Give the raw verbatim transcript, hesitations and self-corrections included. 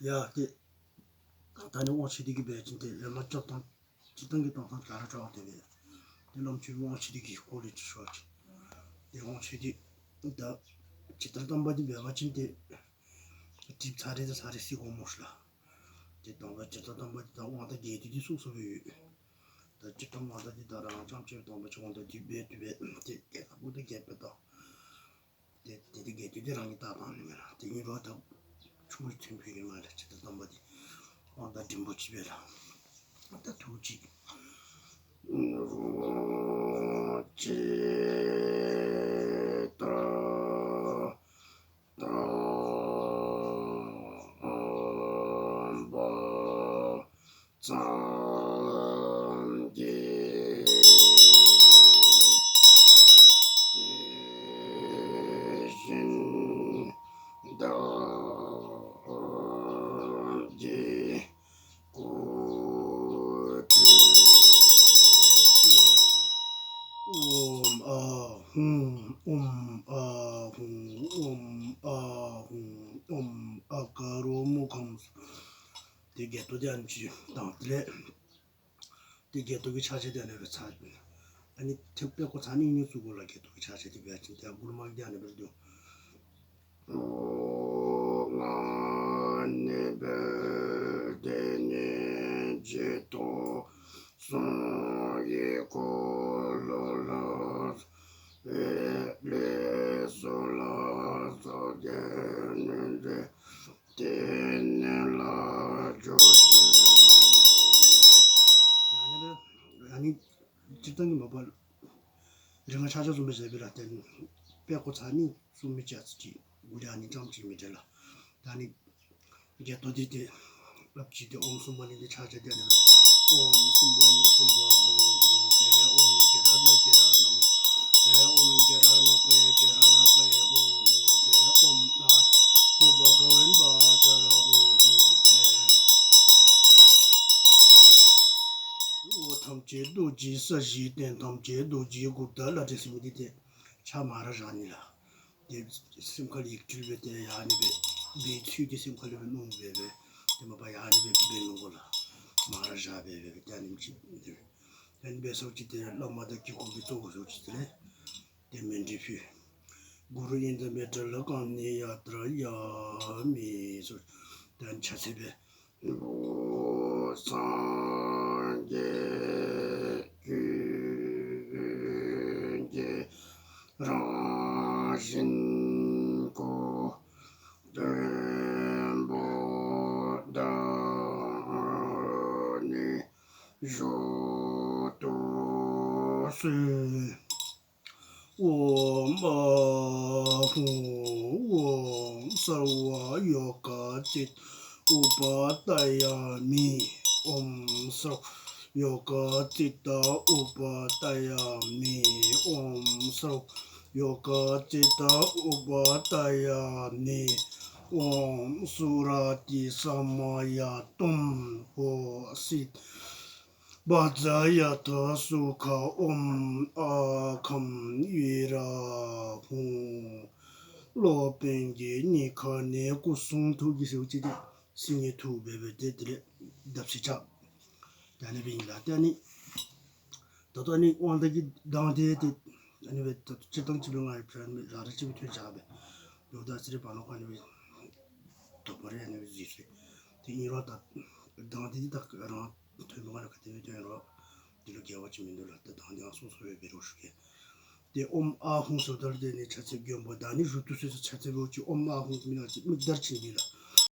ཡ་དེ། ད་ནི་དབང་ཆེ་དེ་གི་བས་ཅན་དེ་ལས་མ་སྐྱབས་དང་སྤྱིར་བཏང་གི་དེང་སང་ག་རེ་གྲགས་དེ་བས། དེ་བླ་མ་ཆོས་དབང་ཆེ་དེ་གི་སྐོར་ལས་ཅི་ཤོག་ཅིག་དེ་དབང་ཆེ་དེ། ད་ཇི་ལྟར་བསྟན་པ་དེ་བས་མ་ཅན་དེ། གྲིབ་ཚ་རེ་དེ་ཚ་རེ་སི་གོ་མོ་ཤ་ལ། དེ་དང་པ་ཇི་ལྟར་བསྟན་པ་དེ་དང་དབང་དང་རྒྱས་བསྡུས་དེ་སོ་སོ་བས་ཡོད། ད་སྤྱིར་བཏང་དབང་དང་དེ་དང་རང་རྐྱང་ཆེ་བའི་དང་པ་ཆེ་དབང་དང་དེ་བས་དེ་བས་དེ་རྒྱས་ཁ་པོ་དེ་རྒྱས་པ་དང་། དེ་དེ་དེ་གས་དེ་དེ་རང་གི་རྟགས་དང་ནི་མེད་ལ་དེ་ཡིན་རོགས་དང་། ཆུང་རིགས་ཐོན་ཕུལ་གི་མ་ལ་ཇི་ལྟར་བསྟན་པ་དེ། དབང་དང་འབྲིང་པོ་བྱེད་པས་ལ། ད་ཐུགས་རྗེ་ཆེ། ད་དམ་པ་སངས་རྒྱས་དེ་བཞིན་བདག་གི་སྐུ་ཁྲུས་ཨོམ་ཨ་ཧུང་ཨོམ་ཨ་ཧུང་ཨོམ་ཨ་ཧུང་ཨོམ་ཨ་ཀ་རོ་མུ་ཁམ་སུ། དེ་རྒྱལ་དུ་ལྡན་གྱི་དང་དེ་ལས། དེ་རྒྱལ་དུ་གི་ཕྱག་ཆེན་དེ་ནས་བས་ཚར། ཨ་ནི་ཐེམ་པའི་གོ་ཚ་ནི་ཉུ་ཚུ་གོ་ལ་རྒྱལ་དུ་གི་ཕྱག་ཆེན་དེ་བས་ཅིན་དེ་དགུར་མ་གི་དེ་ནས་བས་དུ། ཨོ་ང་ནི་བས་དེ་ནས་ཇི་ཏོ་སོང་ཡི་གོ་ལོ་ལ་ཨེ་ལེ་སོ་ལ་སོ་དེ་ནས་དེ། དེ་ནས་ལ་ཇོ་ཡང་ནི་བས་ཡང་ནི་སྤྱིར་བཏང་གི་མ་པ་རིག་སྔགས་ཕྱག་རྒྱ་གསུམ་པའི་ཞབས་པའི་ལ་བརྟེན་པའི་གོ་ཚ་ནི་གསུམ་མི་བཅས་སུ་ཅིག་འགུ་ལ་ནི་ཅང་ཅིག་མི་འབྲེལ་ལ། ད་ནི་རྒྱལ་དུ་འདི་དེ་རླབས་ཀྱིས་དེ་ཨོམ་གསུམ་པ་ནི་འདི་ཕྱག་རྒྱ་བརྟེན་ནས་ཨོམ་གསུམ་པ་ནི་གསུམ་པ་ཧོ་ཧོ་དེ་ཨོམ་གྱི་ར་ན་གྱི་ར་ན་མོ་དེ་ཨོམ་གྱི་ར་ན་པ་ཡ་གྱི་ར་ན་པ་ཡ་ཧོ་ཧོ་དེ་ཨོམ་ཨ་ཧོ་བ་ག་ཝན་པ་ཛ་ར་ཧོ་ཧོ་དེ། འོ་ཐམས་ཅད་རྡོ་རྗེའི་ས་གཞིའི་སྟེང་ཐམས་ཅད་རྡོ་རྗེའི་གུར་དག་ལ་དྲི་ཟེར་མི་དེ་དེ་ཕྱག་མ་ར་ར་ནི་ལ། དེ་སེམས་ཁ་ལ་ཡིག་འབྲུ་བས་དེ་ཡ་ནི་བས་བའི་ཚུལ་དེ་སེམས་ཁ་ལ་བས་སྣང་བས་བས་དེ་མ་པ་ཡ་ནི་བས་བས་སྣང་གོ་ལ་མ་ར་ར་བས་བས་ཀྱ་ནིམ་ཅི་དེ་ཡ་ནི་བས་སོགས་ཀྱི་དེ་བླ་མ་དང་གི་གོང་གི་གཙོ་བོ་སོགས་ཀྱི་དེ་ལས་དེ་མཎྜལ་ཕུལ། གུ་རུ་ཨིནྡྲ་མི་ཏྲ་ལ་ཀ་ནི་ཡ་ཏྲ་ཡ་མི་སོགས་དེ་ཕྱག་འཚལ་བས། སངས་རྒྱས་ཀུན་གྱི་རང་བཞིན་སྐུ། བདུན་པོ་བདག་ནི་བཞུགས་དུ་གསོལ། ཨོམ་ཨ་ཧུ་ཨོམ་སརྦ་ཡོ་ག་ཙི་ཏ་ཨུ་པ་ཏ་ཡ་མི། ཨོམ་སརྦ་ཡོ་ག་ཙི་ཏ་ཨུ་པ་ཏ་ཡ་མི། ཨོམ་སརྦ་ཡོ་ག་ཙི་ཏ་ཨུ་པ་ཏ་ཡ་མི། ཨོམ་སུ་ར་ཏི་ས་མ་ཡ་ཏོམ་ཧོ་སི། བཛྲ་ཡ་ཐཱ་སུ་ཁ་ཨོམ་ཨ་ཁམ་བི་ར་ཧུང་། སློབ་དཔོན་གྱི་སྙིང་ཁ་ནས་སྐུ་གསུང་ཐུགས་ཀྱི་ཟེར་བ་ཅིག་དེ་སེམས་ཉིད་ཐུགས་འབད་བའི་དེ་དེ་ལས་བརྡབ་གསིག་ཆགས། ད་ནི་བི་ཡིན་ལ་ད་ནི་ད་ལྟ་ནི་དབང་དང་གི་གདངས་དེ་དེ་ད་ནི་བས་ད་སྤྱིར་བཏང་སྤྱི་པའི་ང་རེ་ར་ར་སྤྱི་པའི་ཐོན་བྱ་བས་ཡོད་ད་སི་རི་པ་ལོ་ཁ་ནི་བས་དོག་པ་རེ་ནི་བས་ཟིག་སོས་དེ་ཡིན་རོགས་ད་གདངས་དེ་དེ་ད་རང་། ཐོན་མི་ག་ལ་ག་དེ་བས་ཐོན་རོགས། འདི་ལ་འགལ་བ་ཅི་མི་འདུག་ལ་ད་དང་དེའང་སོ་སོ་བས་འབད་རོགས་ཞུ་གེ། དེ་ཨོམ་ཨ་ཧུང་སོ་ཏར་དེ་ནས་ཕྱག་འཚལ་མགོན་པོ་ད་ནི་རུ་ཏུ་སོ་སོ་ཕྱག་འཚལ་བོ་ཅི་ཨོམ་ཨ་ཧུང་མི་ལ་ཅི་མིག་དར་ཕྱིན་འདི་ལ།